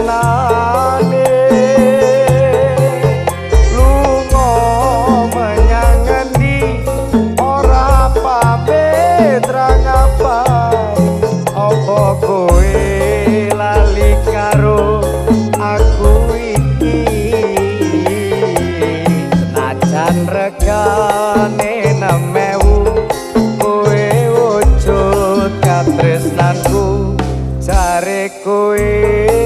katresnane. Lunga menyang ngendi ora pamit ra ngabar, apa kowe lali karo aku iki? Senajan regane 6.000, kowe wujud katresnanku, jare kowe.